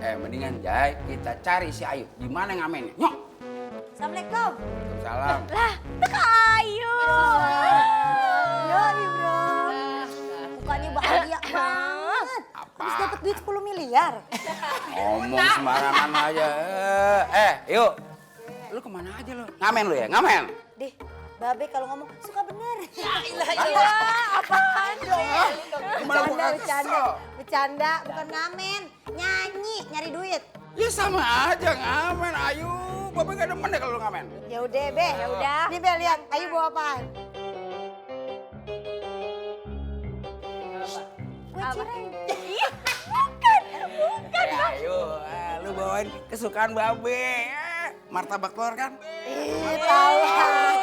Mendingan Jai kita cari si Ayu. Di mana ngamennya? Nyok. Assalamualaikum. Waalaikumsalam. Lah, itu Kak Ayu. Yoi bro. Mukanya bahagia banget. Habis dapat duit 10 miliar. Ngomong sembarangan aja. Yuk. Lu kemana aja lu? Ngamen lu ya? Ngamen? Deh, Babe kalau ngomong suka bener. Ya ilah. Apaan dong? Gimana gua kagak kesel? Bercanda, bukan ngamen. Nyanyi, nyari duit. Ya sama aja ngamen. Ayo, Bapak gak demen deh kalau lu ngamen. Ya udah, Be. Ya udah. Nih, Be, lihat. Ayu bawa apaan? Kue cireng. Bukan. Ayo, lu bawain kesukaan Babe. Martabak telur kan? Tahu.